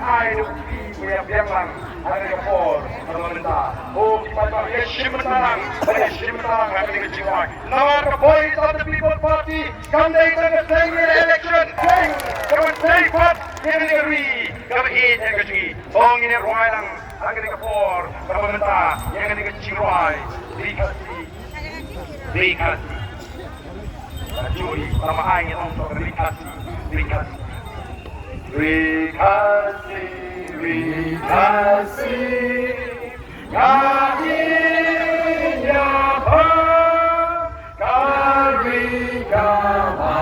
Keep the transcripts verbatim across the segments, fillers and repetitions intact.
Ai da u phi u ïa biang lang ha kane ka por kaba mynta. O ki paidbah, ïa shim bynta lang, ïa shim bynta lang ha kane ka jingrwai. Namar ka Voice of the People Party kam dei tang ka seng election, seng kaba dei pat ïa kane ka ri kaba ïeit ïa ka jong ngi. To ngin ïa rwai lang ha kane ka por kaba mynta ïa kane ka jingrwai. Ri Khasi, Ri Khasi. Juri, tama ai ngi ong to Ri Khasi, Ri Khasi. Ri Khasi, Ri Khasi. Nga ïa pha ka ri kaba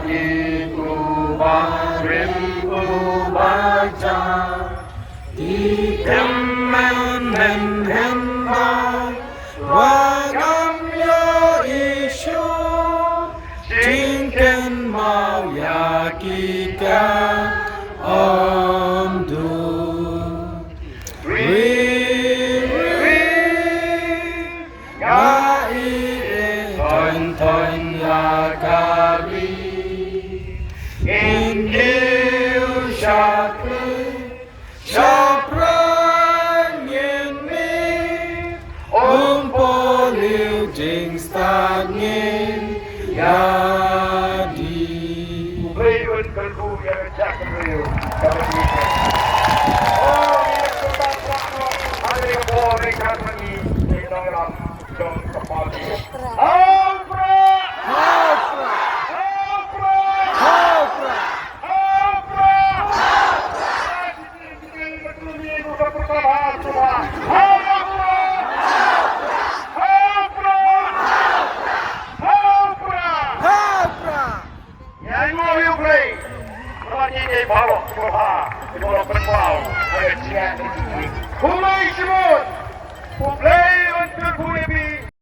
ïeit, uba rim uba jan. Ïa kynmaw mynhynnin ba wat ngam ïohi shuh, jingkynmaw ïa ki kam ym duk. Ri, ri, nga ïeit thon thon ïa ka ri. Ngin kiew shaphrang, shaphrang ngin mih, ym poi leh jingstad ngin ïa die. Khublei un kyrkhu ïa ka jaitbynriew kaba ïeit. O, ïa ka por ri ka ngi, ïa nongïalam jong ka party. Hau Prah! Hau Prah! Hau Prah! Hau Prah! Hau Prah! Hau Prah! Hau Prah! Ïa ïoh ïa u Blei. Namar ngi dei baroh kiba bha, kiba la pynpaw ha ka jingngeit. Khublei shibun. U Blei un kyrkhu ïa phi